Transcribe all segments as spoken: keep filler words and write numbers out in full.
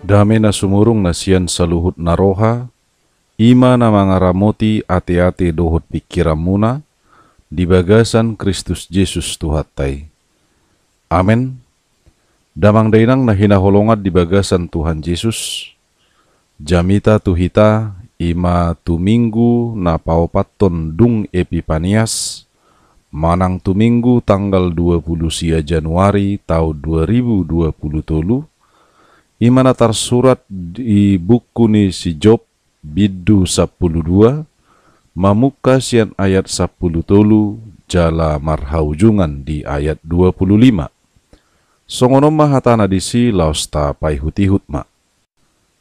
Dame na sumurung na sian saluhut na roha, i ma na mangaramoti ateate dohot pingkiranmuna di bagasan Kristus Jesus Tuhanta i. Amen. Damang dainang na hinaholongan di bagasan Tuhan Jesus, jamita tu hita, i ma tu Minggu na paopathon dung Epipanias, manang tu Minggu tanggal dua pulu sia Januari taon dua ribu dua pulu tolu, i ma na tarsurat di buku ni si Job, bindu sampulu dua, mamungka sian ayat sampulu tolu jala marhaujungan di ayat dua pulu lima. Songon on ma hatana disi, laos tapaihut-ihut ma.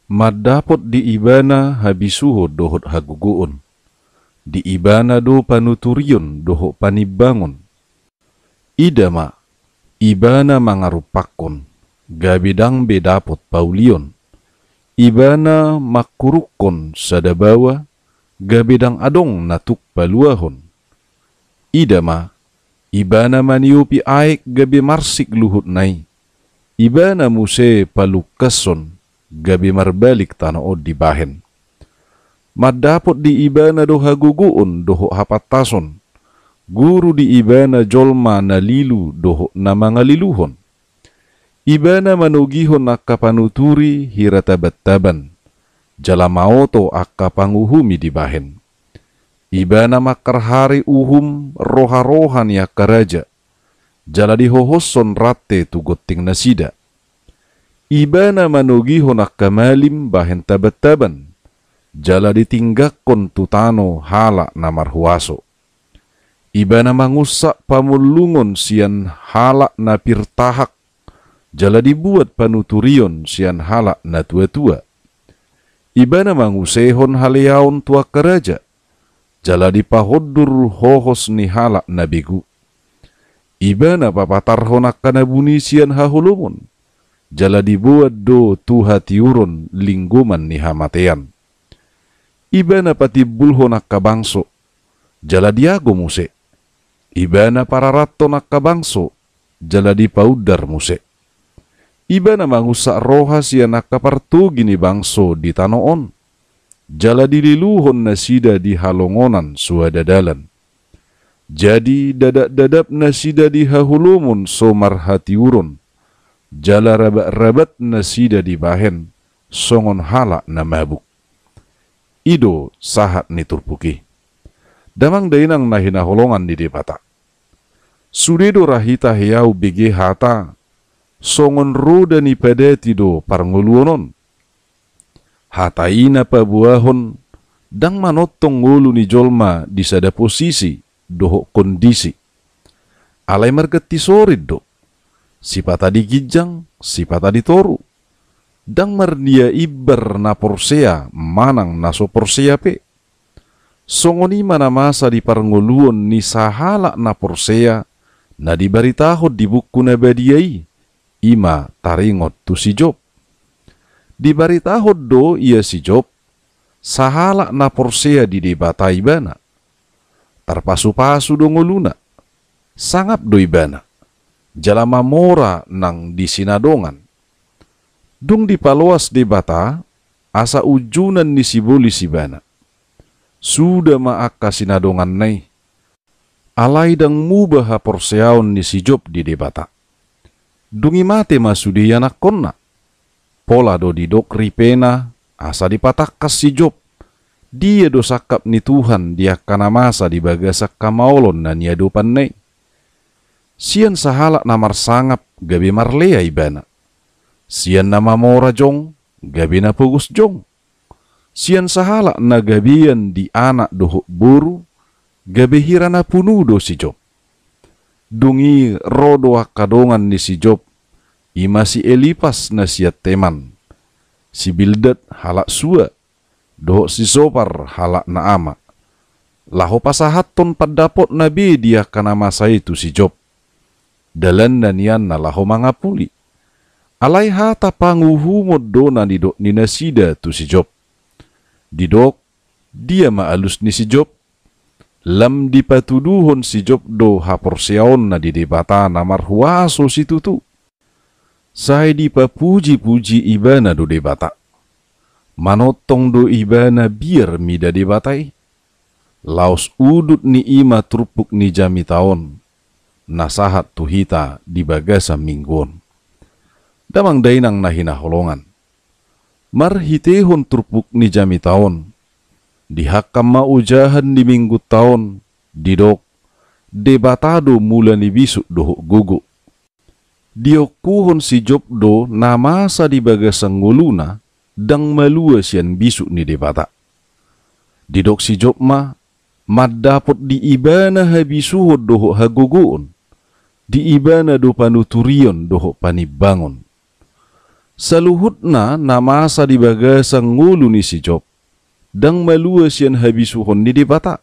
Mandapot di ibana habisuhon dohot hagogoon. Di ibana do panuturion dohot panimbangon. Ida ma, ibana mangarumpakkon, gabe ndang be dapot paulion. Ibana mangkurukkon sada baoa, gabe ndang adong na tuk paluahon. Ida ma, ibana maniopi aek gabe marsik luhutna i. Ibana muse palungkashon, gabe marbalik tano on dibahen. Mandapot di ibana do hagogoon dohot hapantason. Guru di ibana jolma na lilu dohot na mangaliluhon. Ibana manogihon angka panuturi hira taban-taban, jala maoto angka panguhumi dibahen. Ibana mangkarhari uhum roha-roha ni angka raja, jala dihohoshon rante tu gonting nasida. Ibana manogihon angka malim bahen taban-taban, jala ditinggangkon tu tano halak na marhuaso. Ibana mangunsak pamullungon sian halak na pir tahak, jala dibuat panuturion sian halak na tua-tua. Ibana mangusehon haleaon tu angka raja, jala dipahondur hohos ni halak na begu. Ibana papatarhon angka na buni sian haholomon, jala diboan do tu hatiuron linggoman ni hamatean. Ibana patimbulhon angka bangso, jala diago muse. Ibana pararathon angka bangso, jala dipaundar muse. Ibana mangunsak roha sian angka partogi ni bangso di tano on, jala dililuhon nasida di halongonan so ada dalan. Jadi dadap-dadap nasida di haholomon so marhatiuron, jala rabat-rabat nasida dibahen songon halak na mabuk. I do sahat ni turpuk i. Damang dainang na hinaholongan ni Debata. Sude do ra hita heau bege hata, songon roda ni padati do parngoluon on. Hata i na paboahon, ndang manongtong ngolu ni jolma di sada posisi dohot kondisi. Alai marganti sorin do. Sipata di ginjang, sipata di toru. Ndang mardia imbar na porsea manang na so porsea pe. Songon i ma na masa di parngoluon ni sahalak na porsea, na dibaritahon di buku na badia i, i ma taringot tu si Job. Dibaritahon do ia si Job, sahalak na porsea di Debata ibana. Tarpasu-pasu do ngoluna. Sangap do ibana, jala mamora nang di sinadongan. Dung dipaloas Debata, asa unjunan ni sibolis ibana. Suda ma angka sinadonganna i. Alai ndang muba haporseaon ni si Job di Debata. Dung i mate ma sude ianakkonna. Pola do didok ripena, asa dipatangkas si Job. Dia do sangkap ni Tuhan di angka na masa di bagasan hamaolon na niadopanna i. Sian sahalak na marsangap gabe marlea ibana. Sian na mamora jong, gabe na pogos jong. Sian sahalak na gabean di anak dohot boru, gabe hira na punu do si Job. Dung i ro do angka dongan ni si Job, i ma si Elipas na sian Teman, si Bildad halak Sua, dohot si Sopar halak Naama, laho pasahathon pandapotna be di angka na masa i tu si Job. Dalanna nian na laho mangapuli. Alai hata panguhumon do na nidok ni nasida tu si Job. Didok, dia ma alus ni si Job? Lam dipatuduhon si Job do haporseaonna di Debata na marhuaso situtu. Sai dipapuji-puji ibana do Debata. Manongtong do ibana biar mida Debata i. Laos udut ni i ma turpuk ni jamita on, na sahat tu hita di bagasan minggu on. Damang dainang na hinaholongan, marhitehon turpuk ni jamita on, dihangkam ma ojahan ni minggunta on, didok, Debata do mula ni bisuk dohot gogo. Diongkuhon si Job do na masa di bagasan ngoluna, ndang malua sian bisuk ni Debata. Didok si Job ma, mandapot di ibana habisuhon dohot hagogoon, di ibana do panuturion dohot panimbangon. Saluhutna na masa di bagasan ngolu ni si Job, ndang malua sian habisuhon ni Debata.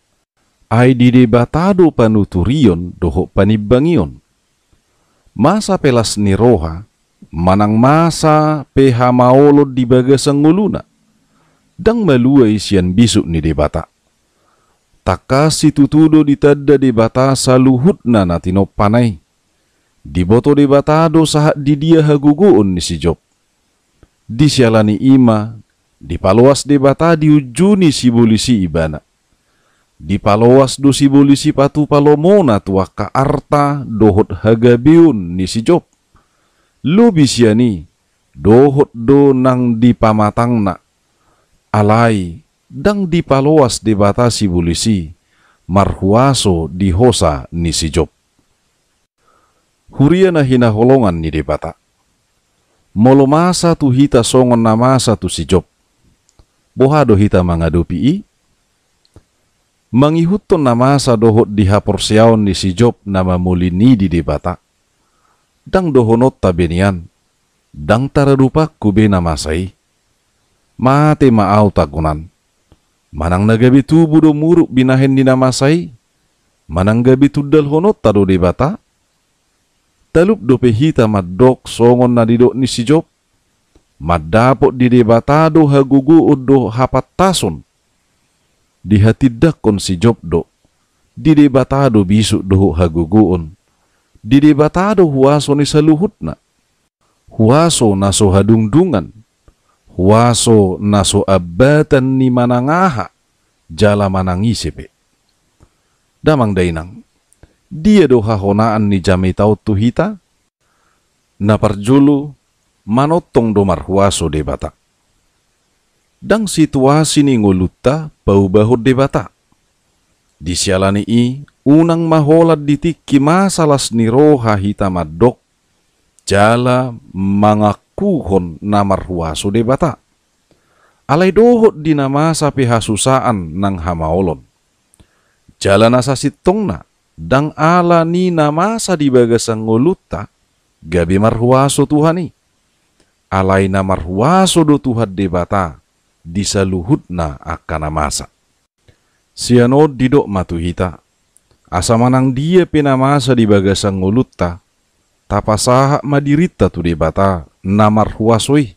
Ai di Debata do panuturion dohot panimbangion. Masa pe las ni roha, manang masa pe hamaolon di bagasan ngoluna, ndang malua i sian bisuk ni Debata. Tangkas situtu do ditanda Debata saluhutna na tinompana i. Diboto Debata do sahat di dia hagogoon ni si Job. Di siala ni i ma, dipaloas Debata di unju ni sibolis i ibana. Dipaloas do sibolis i patupa lomona tu angka arta dohot hagabeon ni si Job. Lobi sian i, dohot do nang di pamatangna. Alai, ndang dipaloas Debata sibolis i, marhuaso di hosa ni si Job. Huria na hinaholongan ni Debata. Molo masa tu hita songon na masa tu si Job, boha do hita mangadopi i? Mangihuthon na masa dohot di haporseaon ni si Job na mamolin i di Debata, ndang dohononta be nian, ndang taradopanku be na masa i. Mate ma ahu tagonan. Manang na gabe tubu do muruk binahen ni na masa i? Manang gabe tundalhononta do Debata? Talup dope hita mandok songon na nidok ni si Job? Mandapot di Debata do hagogoon dohot hapantason. Dihatindangkon si Job do, di Debata do bisuk dohot hagogoon. Di Debata do huaso ni saluhutna. Huaso na so hadungdungan, huaso na so ambatan ni manang aha, jala manang ise pe. Damang dainang, dia do hahonaan ni jamita on tu hita? Na parjolo, manongtong do marhuaso Debata. Ndang situasi ni ngolunta paubahon Debata. Di siala ni i, unang ma holan di tingki masa las ni roha hita mandok, jala mangangkuhon na marhuaso Debata. Alai dohot di na masa pe hasusaan nang hamaolon. Jala na sasintongna, ndang ala ni na masa di bagasan ngolunta, gabe marhuaso Tuhan i. Alai na marhuaso do Tuhan Debata, di saluhutna angka na masa. Sian on didok ma tu hita, asa manang dia pe na masa di bagasan ngolunta, tapasahat ma dirinta tu Debata na marhuaso i.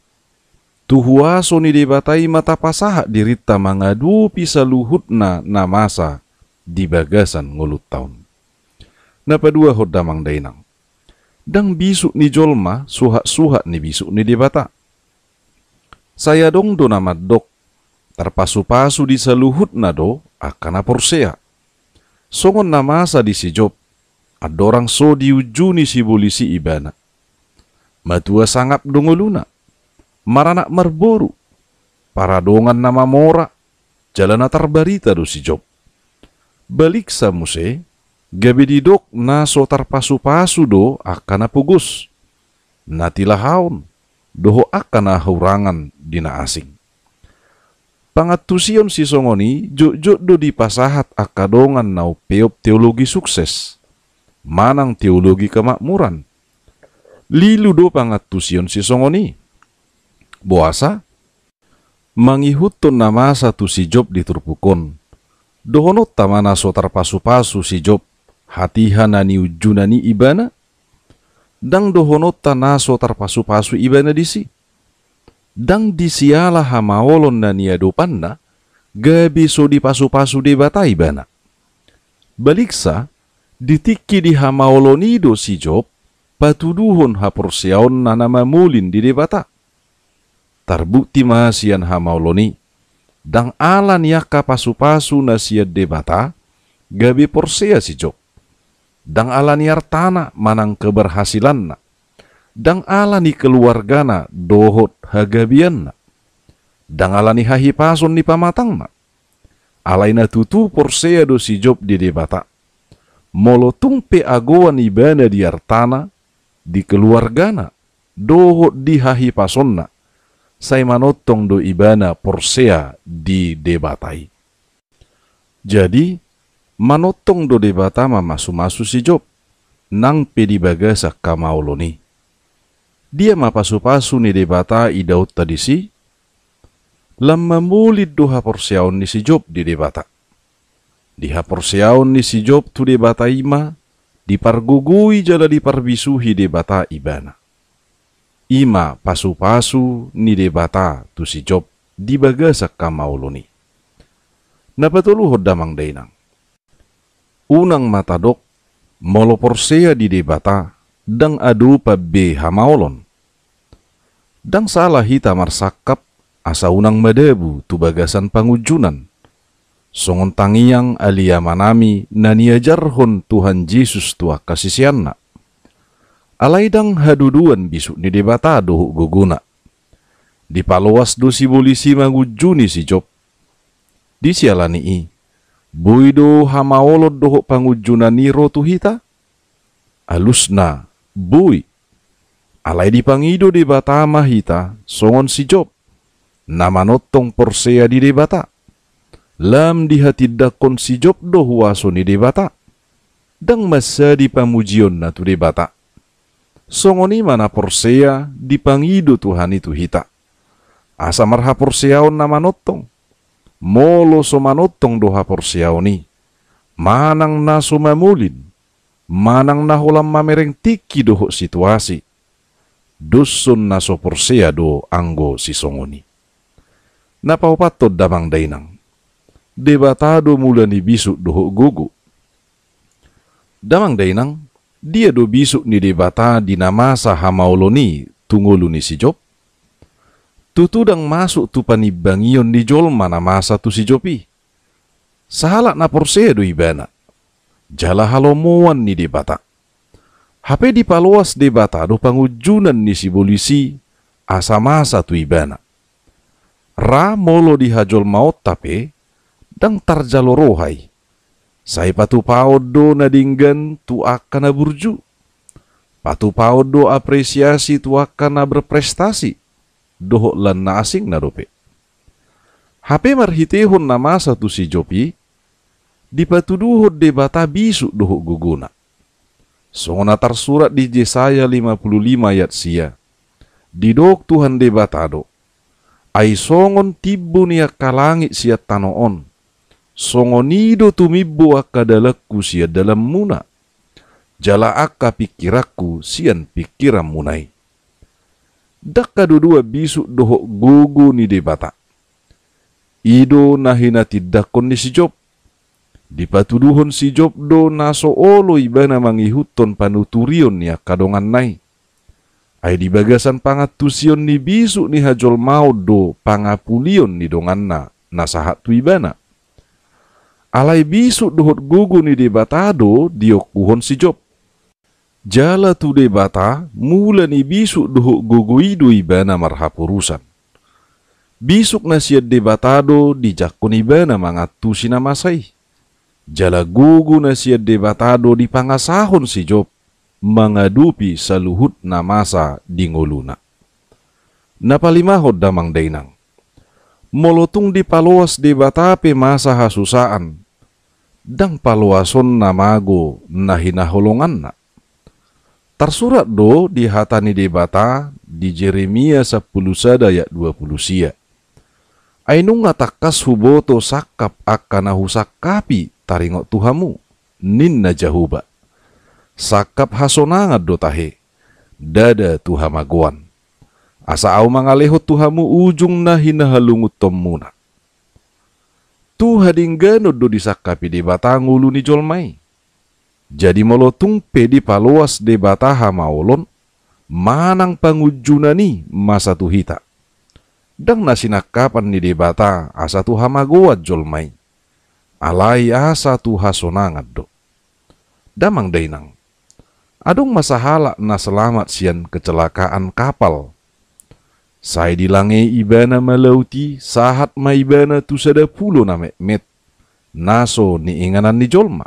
Tu huaso ni Debata i ma tapasahat dirinta mangadopi saluhutna na masa di bagasan ngolunta on. Na paduahon damang dainang. Ndang bisuk ni jolma suhat-suhat ni bisuk ni Debata. Sai adong do na mandok, tarpasupasu di saluhutna do angka na porsea. Songon na masa di si Job, andorang so di unju ni sibolis i ibana. Matua sangap do ngoluna, maranak marboru, paradongan na mamora, jala na tarbarita do si Job. Baliksa muse, gabe didok na so tarpasupasu do angka na pogos, na tilahaon, dohot angka na haurangan di na asing. Pangantusion sisongon i jotjot do dipasahat angka dongan na umpeop teologi sukses, manang teologi kemakmuran. Lilu do pangantusion sisongon i. Boasa? Mangihuthon na masa tu si Job di turpuk on, dohononta ma na so tarpasupasu si Job, hatiha na niunjunan i ibana? Ndang dohononta na so tarpasupasu ibana disi. Ndang disiala hamaolon na niadopanna, gabe so dipasupasu Debata ibana. Baliksa, di tingki di hamaolon i do si Job patuduhon haporseaonna na mamolin di Debata. Tarbukti ma sian hamaolon i, ndang ala ni angka pasupasu na sian Debata gabe porsea si Job. Ndang ala ni artana manang keberhasilanna. Ndang ala ni keluargana dohot hagabeanna. Ndang ala ni hahipason ni pamatangna. Alai na tutu porsea do si Job di Debata. Molo tung pe agoan ibana di artana, di keluargana, dohot di hahipasonna, sai manongtong do ibana porsea di Debata i. Jadi, manongtong do Debata mamasumasu si Job, nang pe di bagasan hamaolon i. Dia ma pasupasu ni Debata idaonta disi? Lam mamolin do haporseaon ni si Job di Debata. Di haporseaon ni si Job tu Debata i ma dipargogoi jala diparbisuhi Debata ibana. I ma pasupasu ni Debata tu si Job di bagasan hamaolon i. Na patoluhon damang dainang. Unang ma tadok, molo porsea di Debata, ndang adopan be hamaolon. Ndang sala hita marsangkap, asa unang madabu tu bagasan pangunjunan. Songon tangiang aliamanami na niajarhon Tuhan Jesus tu angka siseanna. Alai ndang haduduan bisuk ni Debata dohot gogona. Dipaloas do sibolis i mangunjuni si Job. Disiala ni i, boi do hamaolon dohot pangunjunan i ro tu hita? Alusna, boi. Alai dipangido Debata ma hita, songon si Job, na manongtong porsea di Debata. Lam dihatindangkon si Job do huaso ni Debata. Ndang mansadi pamujionna tu Debata. Songon i ma na porsea dipangido Tuhan i tu hita. Asa marhaporseaon na manongtong. Molo so manongtong do haporseaon i, manang na so mamolin, manang na holan mamereng tingki dohot situasi, doshon na so porsea do anggo sisongon i. Na paopathon damang dainang. Debata do mula ni bisuk dohot gogo. Damang dainang, dia do bisuk ni Debata di na masa hamaolon i tu ngolu ni si Job? Tutu ndang masuk tu panimbangion ni jolma na masa tu si Job i. Sahalak na porsea do ibana. Jala halomoan ni Debata. Hape dipaloas Debata do pangunjunan ni sibolis i asa masa tu ibana. Ra molo di hajolmaonta pe, ndang tarjalo roha i. Sai patupaon do na denggan tu angka na burju. Patupaon do apresiasi tu angka na berprestasi, dohot lan na asingna dope. Hape marhitehon na masa tu si Job i, dipatuduhon Debata bisuk dohot gogona. Songon na tarsurat di Jesaya lima puluh lima ayat sia. Didok Tuhan Debata do, ai songon timbo ni angka langit sian tano on, songon i do tumimbo angka dalanku sian dalanmuna, jala angka pingkiranku sian pingkiranmuna i. Ndang haduduan bisuk dohot gogo ni Debata. I do na hinatindangkon ni si Job. Dipatuduhon si Job do na so olo ibana mangihuthon panuturion ni angka donganna i. Ai di bagasan pangantusion ni bisuk ni hajolmaon do pangapulion ni donganna na sahat tu ibana. Alai bisuk dohot gogo ni Debata do diongkuhon si Job. Jala tu Debata mula ni bisuk dohot gogo i do ibana marhaporusan. Bisuk na sian Debata do dijangkon ibana mangantusi na masa i. Jala gogo na sian Debata do dipangasahon si Job mangadopi saluhut na masa di ngoluna. Na palimahon damang dainang. Molo tung dipaloas Debata pe masa hasusaan, ndang paloasonna mago na hinaholonganna. Tarsurat do di hata ni Debata di Jeremia sampulu sada ayat dua pulu sia. Ai nunga tangkas huboto sangkap angka na husangkapi taringot tu hamu, ninna Jahowa. Sangkap hasonangan do tahe, ndada tu hamagoan. Asa ahu mangalehon tu hamu ujung na hinahalungunhonmuna. Tu hadengganon do disangkapi Debata ngolu ni jolma i. Jadi molo tung pe dipaloas Debata hamaolon, manang pangunjunan i masa tu hita. Ndang na sinangkapan ni Debata asa tu hamagoan jolma i. Alai asa tu hasonangan do. Damang dainang. Adong ma sahalak na selamat sian kecelakaan kapal. Sai dilangei ibana ma laut i, sahat ma ibana tu sada pulo na metmet, na so niinganan ni jolma.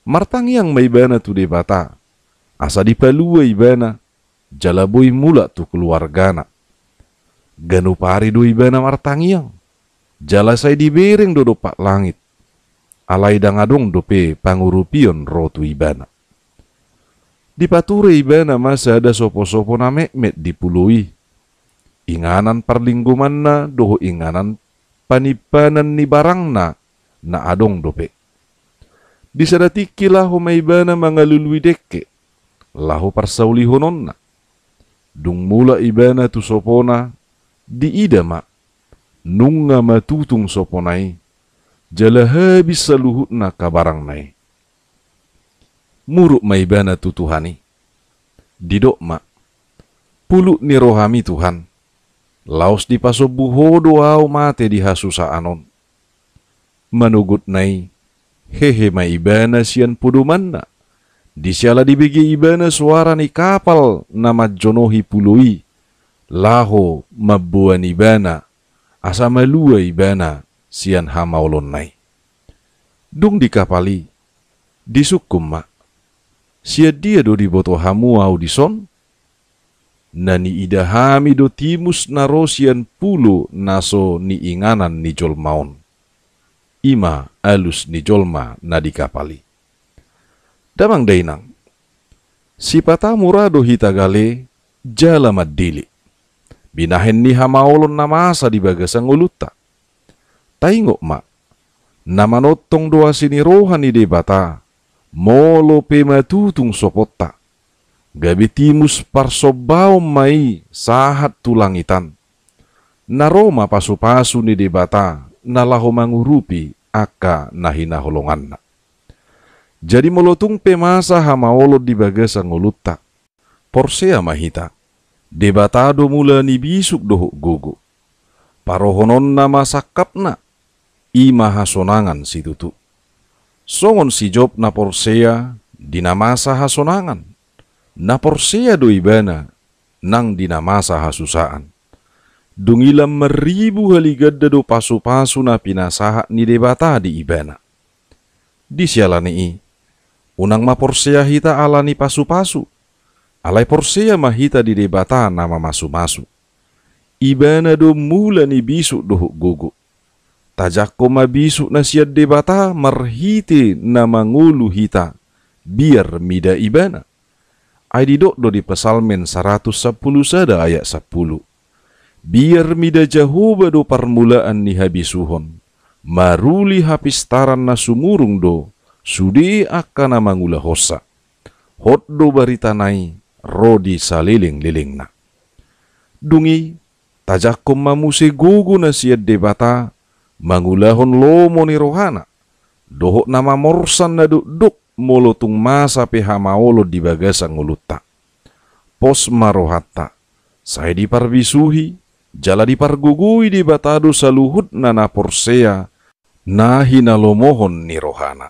Martangiang ma ibana tu Debata, asa dipalua ibana, jala boi mulak tu keluargana. Ganup ari do ibana martangiang, jala sai dibereng do dompak langit. Alai ndang adong dope pangurupion ro tu ibana. Dipature ibana ma sada soposopo na metmet di pulo i. Inganan parlinggomanna dohot inganan panimpanan ni barangna na adong dope. Di sada tingki laho ma ibana mangalului dengke, laho parsaulihononna. Dung mulak ibana tu sopona, diida ma, nunga matutung sopona i, jala habis saluhutna angka barangna i. Muruk ma ibana tu Tuhan i. Didok ma, "Pulut ni rohami Tuhan, laos dipasombu Ho do ahu mate di hasusaan on." Manogotna i, hehe ma ibana sian podomanna. Di siala dibege ibana soara ni kapal na manjonohi pulo i, laho mamboan ibana, asa malua ibana sian hamaolonna i. Dung di kapal i, disungkun ma, "Sian dia do diboto hamu ahu dison?" "Na niida hami do timus na ro sian pulo na so niinganan ni jolma on." I ma alus ni jolma na di kapal i. Damang dainang. Sipata mura do hita gale jala mandele. Binahen ni hamaolon na masa di bagasan ngolunta. Taingot ma, na manongtong do asi ni roha ni Debata, molo pe matutung soponta. Gabe timus parsombaon ma i sahat tu langitan. Na ro ma pasupasu ni Debata, na laho mangurupi angka na hinaholonganna. Jadi molo tung pe masa hamaolon di bagasan ngolunta, porsea ma hita, Debata do mula ni bisuk dohot gogo. Parohononna ma sangkapna, i ma hasonangan situtu. Songon si Job na porsea di na masa hasonangan, na porsea do ibana nang di na masa hasusaan. Dung i lam marribu haliganda do pasupasu na pinasahat ni Debata di ibana. Di siala ni i, unang ma porsea hita ala ni pasupasu, alai porsea ma hita di Debata na mamasumasu. Ibana do mula ni bisuk dohot gogo. Tajangkon ma bisuk na sian Debata marhite na mangolu hita, biar mida ibana. Ai didok do di Psalmen saratus sampulu sada ayat sampulu, "Biar mida Jahowa do parmulaan ni habisuhon, maruli hapistaran na sumurung do sude angka na mangulahonsa. Hot do baritana i ro di salelenglelengna." Dung i, tajangkon ma muse gogo na sian Debata, mangulahon lomo ni rohana, dohot na mamorsan na dokdok molo tung masa pe hamaolon di bagasan ngolunta. Pos ma rohanta, sai diparbisuhi, jala dipargogoi Debata do saluhutna na porsea, na hinalomohon ni rohana.